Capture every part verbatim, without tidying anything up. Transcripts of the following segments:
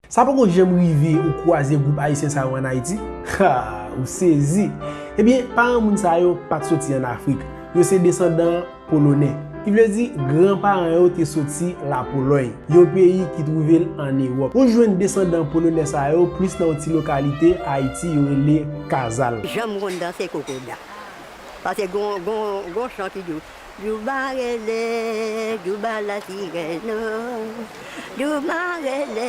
Sa poko janm rive ou kwaze gwoup ayisyen sa yo ann Ayiti? Ha! Ou sezi! Ebyen, paran moun sa yo pa t soti ann Afrik. Yo se desandan Polonè. Ki vle di, granparan yo te soti Lapolòy, yon peyi ki twouve l ann Ewòp. Ou jwenn desandan Polonè sa yo plis nan yon ti lokalite Ayiti yo rele Kazal. Janm konn danse kokoda. Paske gon, gon, gon chan ki di w, Djouba rele, djouba la sirèn, djouba rele,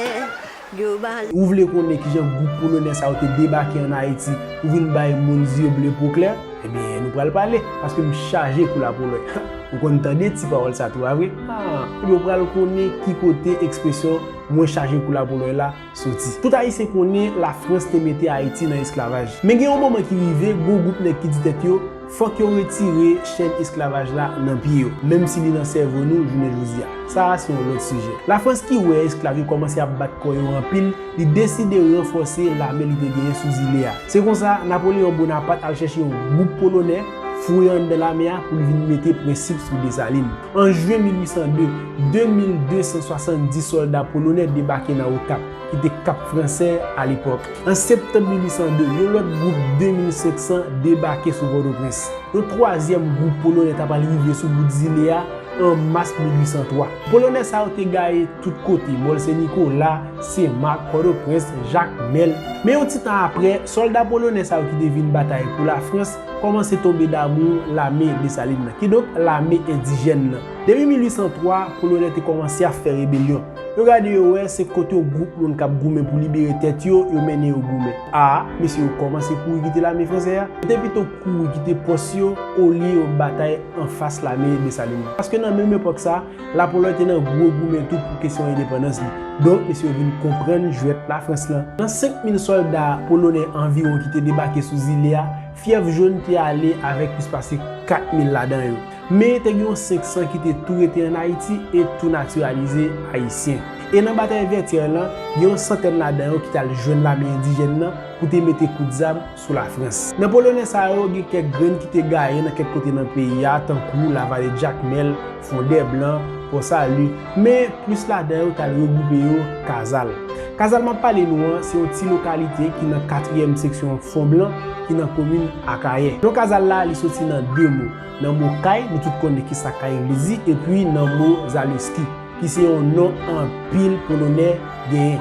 djouba. Ou vle konnen kijan gwoup Polonè sa yo te debake ann Ayiti pou vin bay moun zye ble po klè? Ebyen, nou pral pale, paske m chaje kou Lapolòy. Ou konn tande ti pawòl sa tou, pa vre? Ah, ebyen, ou pral konnen ki kote ekspresyon mwen chaje kou Lapolòy la soti. Tout Ayisyen konnen Lafrans te mete Ayiti nan esklavaj. Men gen yon moman ki rive, gon gwoup nèg ki di tèt yo, fòk yo retire chèn esklavaj la nan pye yo, menm si li nan sèvo nou jounen jodi a. Sa a se yon lòt sijè. Lafrans ki wè esklav yo kòmanse ap bat kò yo anpil, li deside ranfòse lame li te genyen sou zile a. Se konsa, Napoleyon Bonapat al chèche yon gwoup Polonè, foure anndan lame a pou l vin mete prensip sou Desalin. An jen mil uit san de, de mil de san swasanndis sòlda polonè debake nan Okap, ki te Kap Fransè alepòk. An septanm mil uit san de, yon lòt gwoup de mil senk san debake sou Pòtoprens. Yon twazyèm gwoup polonè ta pral rive sou bout zile a an mas mil uit san twa. Polonè sa yo te gaye tout kote, Mòl Sen Nikola, Senmak, Pòtoprens, Jakmèl. Men yon ti tan apre, sòlda polonè sa yo ki te vin batay pou Lafrans kòmanse tonbe damou lame Desalin nan, kidonk lame endijèn nan. Depi mil uit san twa, Polonè te kòmanse ap fè rebelyon. Yo gade yo wè se kot yon gwoup moun k ap goumen pou libere tèt yo, yo mennen yo goumen. A, mesye yo kòmanse kouri kite lame fransè a. Yo te pito kouri kite pòs yo, olye yo batay anfas lame Desalin nan. Paske nan menm epòk sa, Lapolòy te nan gwo goumen tou pou kesyon endepandans li. Donk, mesye yo vin konprann jwèt Lafrans lan. Nan senk mil sòlda polonè anviwon ki te debake sou zile a, Fyèv Jòn te ale avèk plis pase kat mil ladan yo. Men, te gen yon senk san ki te tou rete ann Ayiti e tou natiralize ayisyen. E nan batay Vètyè lan, gen yon santèn ladan yo ki t al jwenn lame endijèn nan pou te mete kout zam sou Lafrans. Nan Polonè sa yo, gen kèk grenn ki te gaye nan kèk kote nan peyi a, tankou Lavale Jakmèl, Fondèblan, Pò Sali, men plis ladan yo t al regwoupe yo Kazal. Kazal m ap pale nou an, se yon ti lokalite ki nan katriyèm seksyon Fon Blan, ki nan komin Akayè. Non Kazal la, li soti nan de mo. Nan mo kay, nou tout konnen kisa kay vle di, epi nan mo Zaleski, ki se yon non anpil Polonè genyen.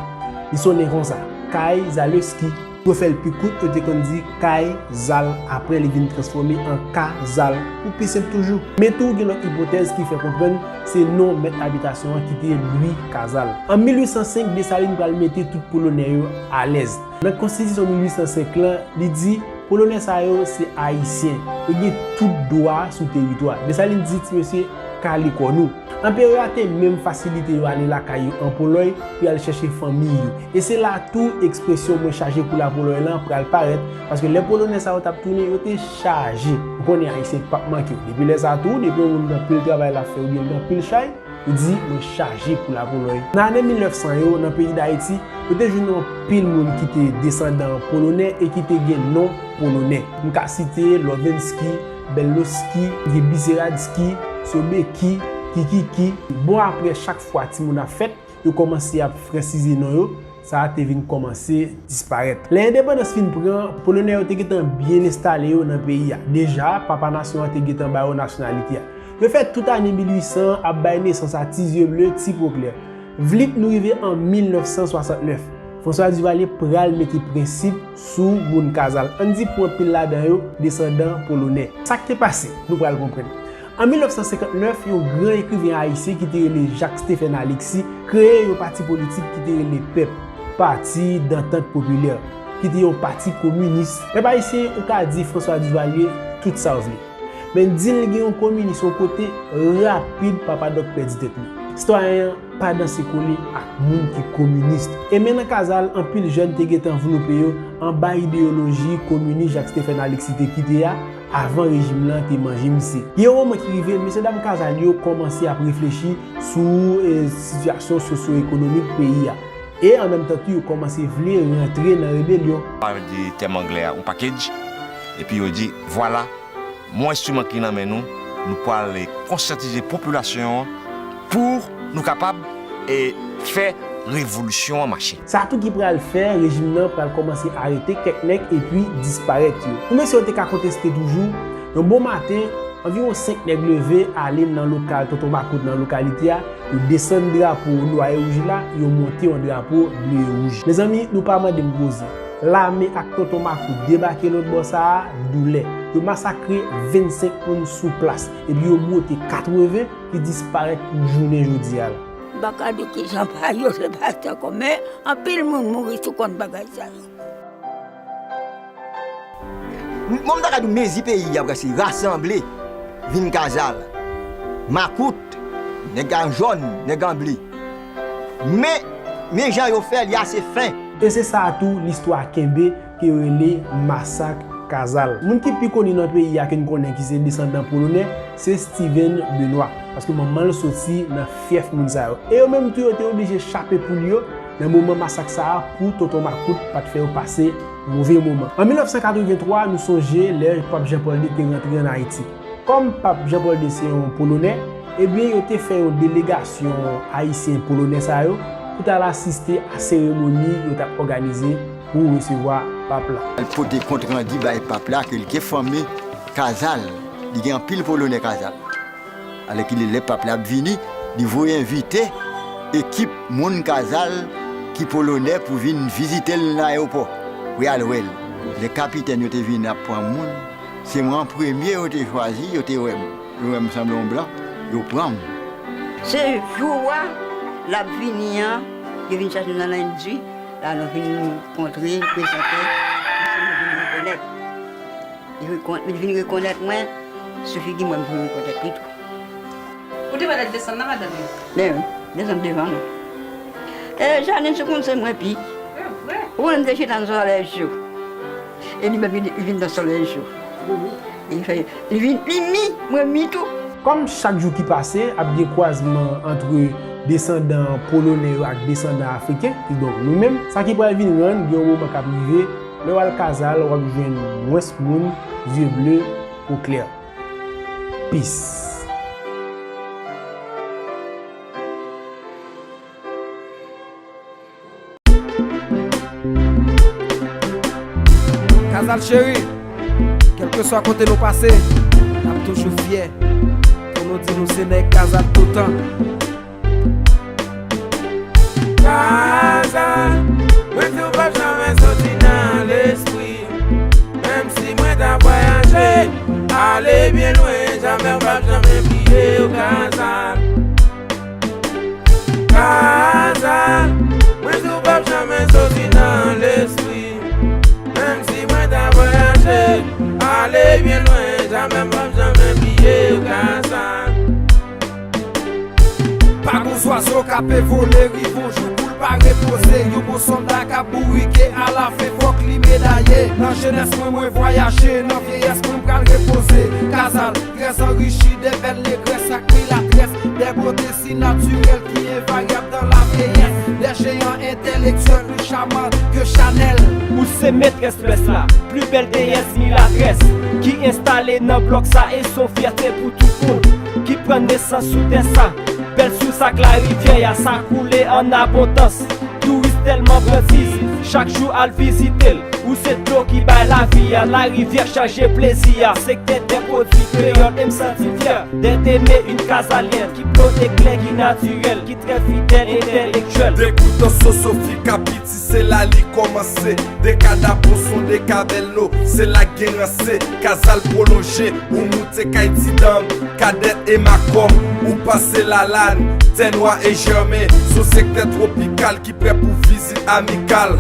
Li sonnen konsa, Kay Zaleski. Pou yo fè l pi kout, yo te konn di Kay Zal, apre li vin transfòme an Kazal, pou pi senp toujou. Men tou, gen lòt ipotèz ki fè konprann se non mèt abitasyon an ki te Lwi Kazal. An mil uit san senk, Desalin pral mete tout Polonè yo alèz. Nan konstitisyon mil uit san senk lan, li di, Polonè sa yo se Ayisyen, yo gen tout dwa sou teritwa. Desalin di ti mesye kale kò nou. Anperè a te menm fasilite yo ale lakay yo an Polòy pou y al chèche fanmi yo. E se la tou ekspresyon mwen chaje kou Lapolòy lan pral parèt, paske lè Polonè sa yo t ap tounen, yo te chaje. Ou konnen Ayisyen p ap manke w. Depi lè sa a tou, depi yon moun gen anpil travay l ap fè oubyen l gen anpil chay, ou di, mwen chaje kou Lapolòy. Nan ane mil nèf san yo, nan peyi Dayiti, yo te jwenn yon pil moun ki te desandan Polonè e ki te gen non Polonè. M ka site Lowensky, Belowski, gen Biseradski, Sobecki, Kikiki. Bon, apre chak fwa timoun ap fèt, yo kòmanse ap fransize non yo, sa a te vin kòmanse disparèt. Lè endepandans fin pran, Polonè yo te gentan byen enstale yo nan peyi a. Deja, papa nasyon an te gentan ba yo nasyonalite a. Yo fè tout ane mil uit san ap bay nesans a ti zye ble, ti po klè. Vlip nou rive an mil nèf san swasannnèf. François Duvalier pral mete prensip sou moun Kazal. Ann di pou anpil ladan yo, desandan Polonè. Sa k te pase? Nou pral konprann. An mil nèf san senkantnèf, yon gran ekriven ayisyen ki te rele Jacques Stephen Alexis kreye yon pati politik ki te rele pep, Parti d'Entente Populaire, ki te yon pati kominis. Pèp ayisyen, ou ka di François Duvalier tout sa w vle. Men di l gen yon kominis yon kote, rapid papa Dòk pèdi tèt li. Sitwayen an pa danse kole ak moun ki kominis. E men nan Kazal, anpil jèn te gentan vlope yo anba ideyoloji kominis Jacques Stephen Alexis te kite a, avan rejim lan te manje misye. Gen yon moman ki rive, mesyedam Kazal yo kòmanse ap reflechi sou, eh, sitiyasyon sosyo-ekonomik peyi a. E an menm tan tou, yo kòmanse vle rantre nan rebelyon. Yo di tèm anglè a, yon package, epi yo di, vwala, men enstriman ki nan men nou, nou pral konsyantize popilasyon an pou nou kapab, e, fè revolisyon an mache. Sa tou ki pral fè rejim nan pral kòmanse arete kèk nèg epi disparèt yo. Pou mesye yo te ka konteste toujou, yon bon maten, anviwon senk nèg leve ale nan lokal Tonton Makout nan lokalite a, yo desann drapo nwa e wouj la, yo monte yon drapo ble e wouj. Mezanmi, nou pa mande m koze. Lame ak Tonton Makout debake lòt bò sa a, doulè. Yo masakre vennsenk moun sou plas, epi yo bwote katreven ki disparèt pou jounen jodi a la. M pa ka di kijan pa yo se pase ankò, men anpil moun mouri sou kont bagay sa yo. Mwen m ta ka di w mezi peyi a prèske rasanble vin Kazal. Makout, nèg an jòn, nèg an ble. Men, men jan yo fè, li ase fen. E se sa a tou listwa kenbe ke yo rele masak Kazal. Moun ki pi koni nan peyi a ke n konnen ki se desandan Polonè, se Steven Benoît, paske manman l soti nan fyèf moun sa yo. E yo menm tou yo te oblije chape poul yo nan moman masak sa a pou Tonton Makout pa t fè yo pase move moman. An mil nèf san katrevenntwa, nou sonje lè Pap Jan Pòl de te rantre ann Ayiti. Kòm Pap Jan Pòl de se yon Polonè, ebyen yo te fè yon delegasyon ayisyen polonè sa yo pou t al asiste a seremoni yo t ap òganize pou resevwa Pap la. Al pote kontrandi bay Pap la ke li te fòme Kazal, li gen anpil Polonè Kazal. Alèkile lè Pap la ap vini, li voye envite ekip moun Kazal ki Polonè pou vin vizite l nan ayewopò, pou y al wè l. Lè kapitèn yo te vin ap pran moun, se mwen an premye yo te chwazi, yo te wè m. Yo wè m sanble yon blan, yo pran m. Se jou a l ap vini an, yo vin chache m nan Lendi, la nou vin kontre, prezante, ansanm nou vin rekonèt. Li rekon- li vin rekonèt mwen, sou figi mwen, m vin rekonèt li tou. Ou te pral desann nan, madanm yo? Men wi, desann devan nou. E Janine, si w konn se mwen pi. Ou konn m te chita nan sòlèy cho. E li menm li vin nan sòlèy cho. Li fè, li vin, li mi, mwen mi tou. Kòm chak jou ki pase ap gen kwazman antre desandan Polonè yo ak desandan Afriken, kidonk nou menm, sa ki pral vin rann gen yon moman k ap rive, lè w al Kazal, w ap jwenn mwens moun, zye ble, po klè. Peace. Kazal cheri, kèlkeswa kote nou pase, n ap toujou fyè pou nou di nou se nèg Kazal toutan. Kazal, mwen di w p ap janmen soti nan lespri m. Menm si mwen t ap vwayaje, ale byen lwen, jamè w p ap janmen bliye w, Kazal. Kazal, mwen di w p ap janmen soti nan lespri m. Menm si mwen ta vwayaje, ale byen lwen, jamè m p ap janmen bliye w, Kazal. Pa gon zwazo k ape vole, rive yon jou pou l pa repoze. Yon bon sòlda k ap bourike, alafen fòk li medaye. Nan jenès mwen, mwen vwayaje, nan vyeyès mwen, m pral repoze. Kazal, trè anrichi de bèl negrès ak milatrès, de bote si natirèl ki envaryab dan la vyeyès, de jeyan entèlektyèl pli chaman ke Chanèl. Ou se metrès lwès la, pli bèl deyès milatrès, ki enstale nan blòk sa e s on fyète pou tout moun ki pran nesans sou tè sa. Bèl sous ak larivyè a, sa koule an abondans. Touris tèlman grandiz, chak jou al vizite l. Ou se dlo ki bay lavi a, larivyè chaje plezi a. Sektè de pwodui kreyòl e m santi fyè d'être aimé, une Casalyenne ki plote klè, ki natirèl, ki trè fidèl, entèlektyèl. De Koutò Sosofi k ap piti, se la li kòmanse. De Kadapo s on de Kabèlno, se la k gen ranse. Kazal pwolonje, ou moute kay ti danm. Kadèt e Makò, ou pase Lalàn, Tènwa e Jèmen. S on sektè twopikal ki prè pou vizit amikal.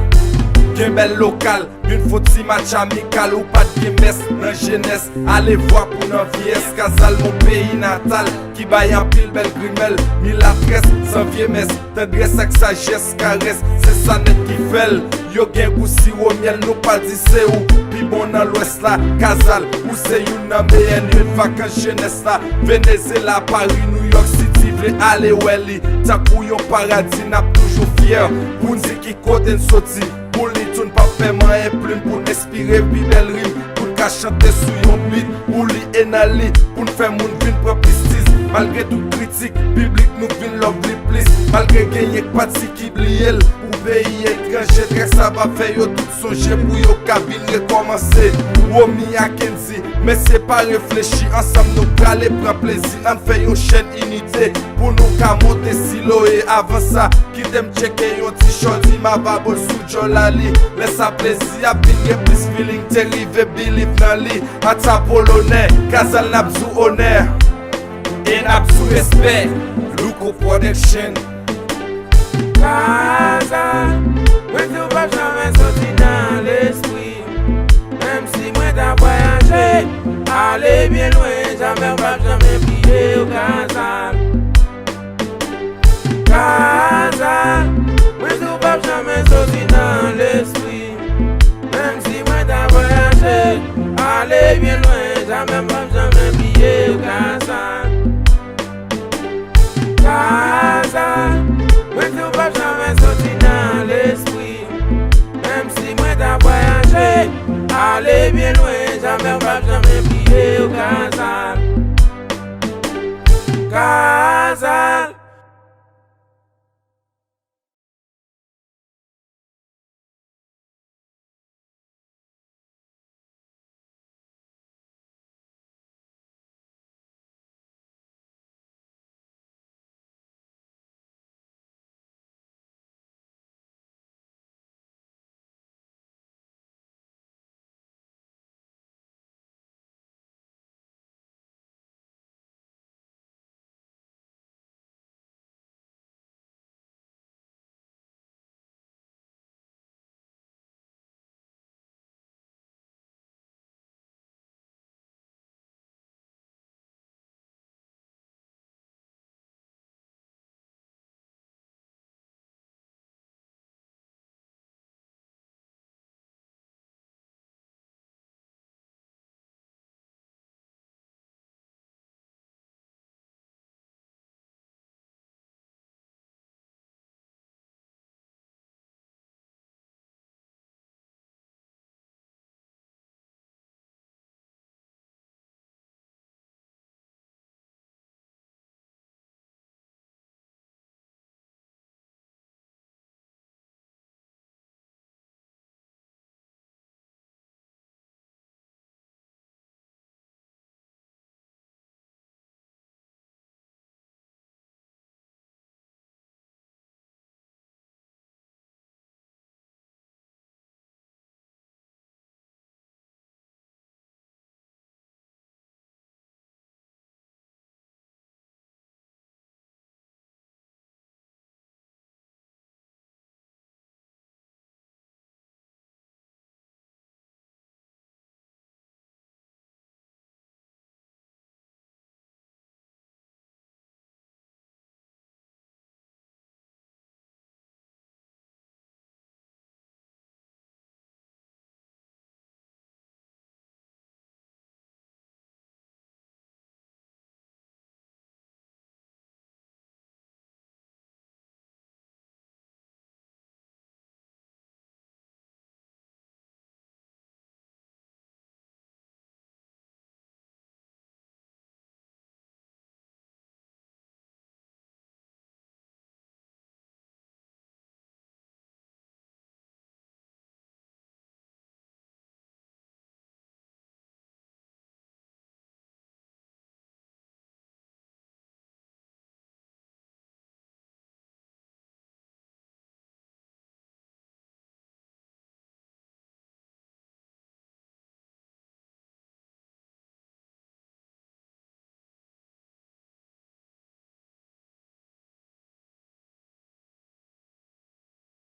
Gen bèl lokal, youn fon ti match amikal. Ou pa t gen mès nan jenès, alevwa pou nan vyeyès. Kazal mon peyi natal, ki bay anpil bèl grimèl. Milatrès san vye mès, tandrès ak sajès, karès, se sa nèt ki fè l. Yo gen gou siwo myèl, nou pa di se ou pi bon nan lwès la. Kazal, ou se youn nan meyè lye de vakans jenès la. Venezyela, Pari, Nouyòk Siti, vle ale wè li. Tankou yon paradi, n ap toujou fyè pou n di ki kote n soti. Pou li tou n p ap fè manyen plim pou n enspire pi bèl rim, pou n ka chante sou yon bit pou li e nan li, pou n fè moun vin pran plis tiz. Malgre tout kritik, piblik nou vin love li plis. Malgre genyen k pati ki bliye l pou peyi etranje, trè sa va fè yo tout sonje pou yo ka vin rekòmanse. Romy a Kendy, mesye pa reflechi, ansanm nou prale pran plezi. Ann fè yon chèn inite pou nou ka monte Siloe. Avan sa, kite m tcheke yon ti shorty, m a babol sou djòl a li. Lè sa plezi ap vin gen plis feeling, te rive believe nan li. Ata Polonè, Kazal n ap di w onè. E n ap di w respè. Louko Production. Kazal, mwen di w p ap janmen soti nan lespri. Menm si mwen ta vwayaje, ale byen lwen, jamè m p ap janmen bliye w, Kazal. Kazal, mwen di w p ap janmen soti nan lespri. Menm si mwen ta vwayaje, ale byen lwen, jamè m p